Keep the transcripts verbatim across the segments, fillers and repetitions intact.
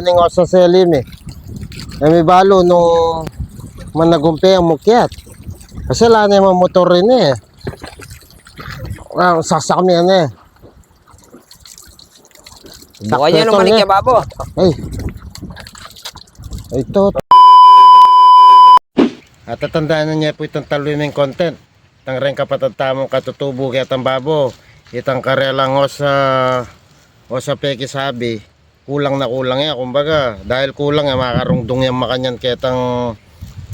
Ning osa seli mi. E mi balu nung managumpe yang mukyat. Kasi ala ne mang motor ini e. Ang saksak mi yan e. Bukan yan, Dakpetol umanik ne. Ya, babo. Ay. Ay, ito. At tatandaan na niya po itang taluiming content. Itang reng kapatad tamung katutubo ketang babo. Itang karelang osa, osa pekisabi. Kulang na kulang ya, kumbaga. Dahil kulang ya, makarungdung yang makanyan ketang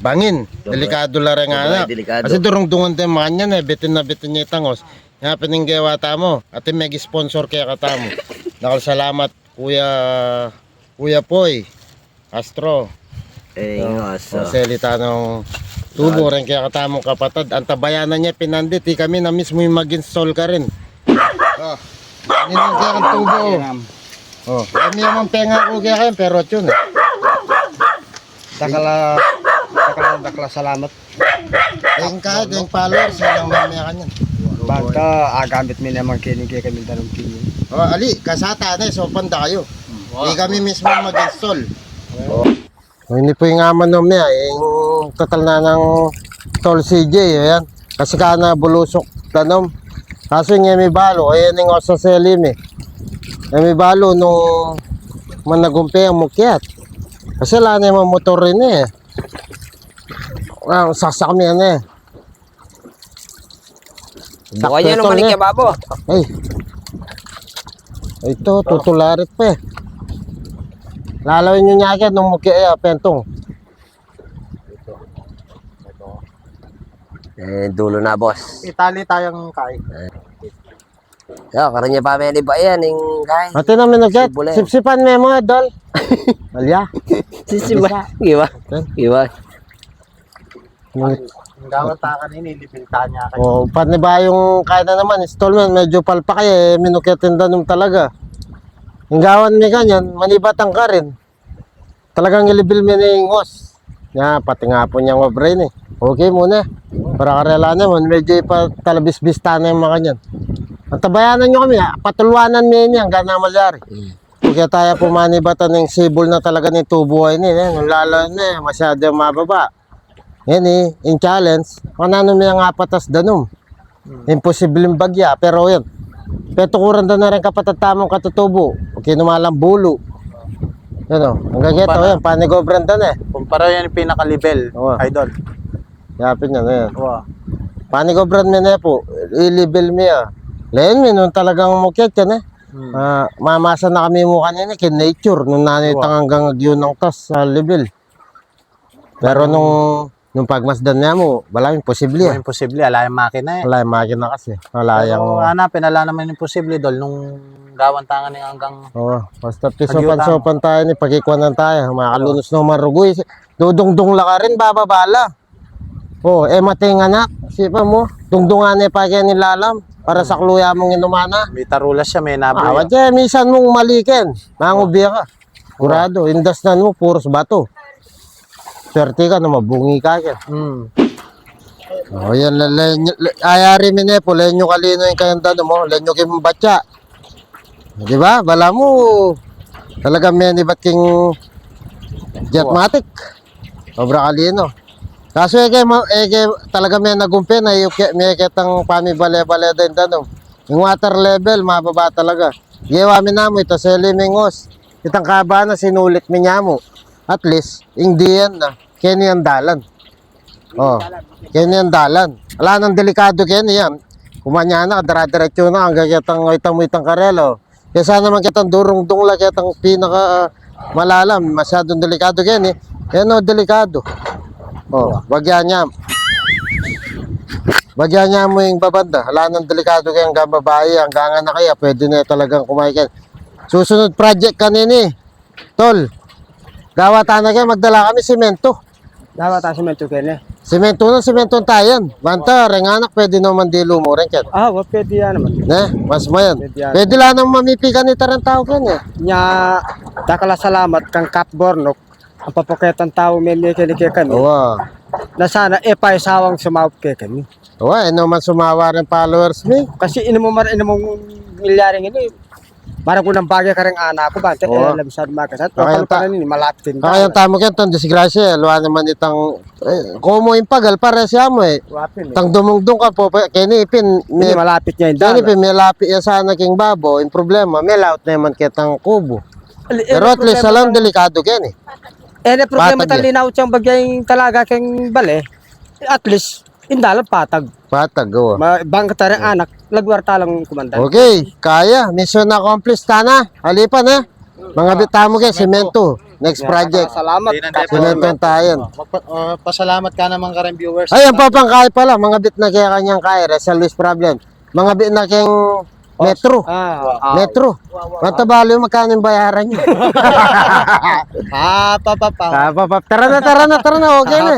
bangin. Delikado la reng anak. Delikado. Kasi durungdungan teng makanyan e. Bitin na bitin ya itang os. Nya pin ing gewa tamu, atin meg-sponsor kekatamu. Dakal salamat, Kuya, Kuya Poy Castro. E, no, asa. O, seli tanung tubo reng kekatamung kapatad. Antabayanan ne pin nandit, ikami na mismu ing mag-install karin. O, ini ing kekang tubo. O, kami naman pengaku kekayu, pero tune e. Dakal a, dakal a, dakal a salamat. Ing kaya, ing followers, ing memekan yan. Bang ka, agamit mi naman keni kekami danum keni. O, ali, kasata ne, saupan da kayu. Ikami mismu mag-install. O, ini pu ing amanum ya, ing total na nang tol C J, yan. Kasi kana bulusuk danum. Kasu ing e mi balu, ayan ing osa seli mi. E mi balu nung managumpe yang mukyat. Kasi ala ne mang motor ini e. Ang saksak mi yan e. Bukan yan, Dakpetol umanik ne. Ya, babo. Ay. Ito, tutularit pa e. Lalawin yu nya kaya nung mukyat ya, pentung. E, dulo na, boss. Itali tayang kai. Yo, karin ya pa menibat yan, ing kai. Atin na minukyat. Sipsipan me mu, dol. Alya. Sipsipan. Giwa. Giwa. Gawa ta kanini, libil ta nya kanini. O, panibayung kaya na naman, installment, medyu palpak e, minukyat ing danum talaga. Ing gawan mi kanyan, manibatan karin. Talagang ilibil mi ne ing os. Nya, pati nga pu nya obra ini. Okay mu ne. Para karela ne, man, medyu ipatalabisbis ta ne makanyan. Antabayanan yu kami, a, patulwanan mi ini anggang malyari. Kaya taya pu manibatan ing sibul na talaga ning tubo ini, ne. Nung lalawan ne, masyadu yang mababa. Yan e, ing challenge, mananu mi yang apatas danum. Imposibleng bagya, pero yan. Petukuran da na reng kapatad tamung katutubo. Kinumalang bulu. Yan o, anggang keta, yan, panigobran da na e. Kumpara yan ing pinaka-level, idol. Yapin yan, yan. Panigobran mi ne pu, i-level mi ya. Len mi, nung talagang mukyat yan e. A, mamasa na kami mu kanini, king nature, nung nanu itang anggang agyu nang tas a level. Pero nung, nung pagmasdan ne mu, balamu imposible e. Imposible, ala yang makina e. Ala yang makina kasi. Ala yang hanapin, ala naman imposible, dol, nung gawan ta ngeni anggang. O, basta pisopan-sopan taya ini, pagikwanan taya, makalunus no man rugu e. Dudungdung la karin, bababa la. O, e mating anak, sipa mu, dungdungan ne pa keni lalam, para saklu ya mung inumana. Mitarulas ya, menabu ya. Awa, e, misan mung maliken, mangubya ka. Siguradu, ing dasnan mu, purus batu. Swerte ka na mabungi ka kaya. Hmm. O, yan, le-, le-, le-, ayari mi ne pu, len yu kalino ing kayang danum o, len yu king batya. Di ba? Balamu, talagang menibat king Jetmatic. Obra kalino. Kasu e ke, ma-, e ke talaga menagumpe na, e ke, me ketang pamibale-bale da ing danum. Ing water level, mababa talaga. Gewa mi namu, ita seli ming os. Itang kaba na sinulit mi nya mu. At least, ing diyan na, keni ang dalan. O, keni ang dalan. Ala nang delikadu keni yan. Kumanya na, dara-diretsu na, anggang ketang, o, ita mu itang karela o. Kesa naman ketang durungdung la ketang pinaka, a, malalam, masyadung delikadu keni. Yan o, delikadu. O, bagya nya. Bagya nya mu ing babanda. Ala nang delikadu keni, anggang babai, anggang anak kaya, pwede na talagang kumain keni. Susunod project kanini. Tol, gawa ta na kaya, magdala kami simento. Gawa ta simento keni. Simento na, simento tayan. Banta, reng anak, pwede naman dilu mu rin kaya. A, wa, pwede ya naman. Ne, mas mayan. Pwede ya. Pwede la nang mamipi kanita reng tau keni. Nya, dakal a salamat kang Kap Bornok. Ang papaketang tau meni keni kekami. Wa. Na sana, e pa isawang sumaup kekami. Wa, e no man sumawa reng followers mi. Kasi inu mu mar-, inu mung milyari ngeni. Para ku nang bagay kareng anak ku, bante, eh, labis na makasat. Kaya tamu keng tang disgrasya, luwa naman itang, eh, komo ing pagal, pare siya mu, eh. Tang dumungdung ka pu, keni pin, malapit ne ing dalan. Keni pin, malapit ya sana keng babo, ing problema, malaut ne man ketang kubo. Pero at least, alam, delikadu keni. Eh, ne problema, talinaw tiyang bagay talaga keng bale. At least, ing dalan patag. Patag, o. Bang kata reng anak, lagwar talang kumandan. Okay, kaya. Mission accomplished, tana. Alipan, ha? Mangabit tamu keng semento. Next project. Salamat. Semento tayan. Pasalamat ka naman kareng viewers. Ay, ing papangkay pala, mangabit na kaya kanyang kaya, San Luis problem. Mangabit na keng metro. Metro. Matabalu, magkanu ing bayaran yu? Ah, papapa. Ah, papap. Tara na, tara na, tara na. Okay na.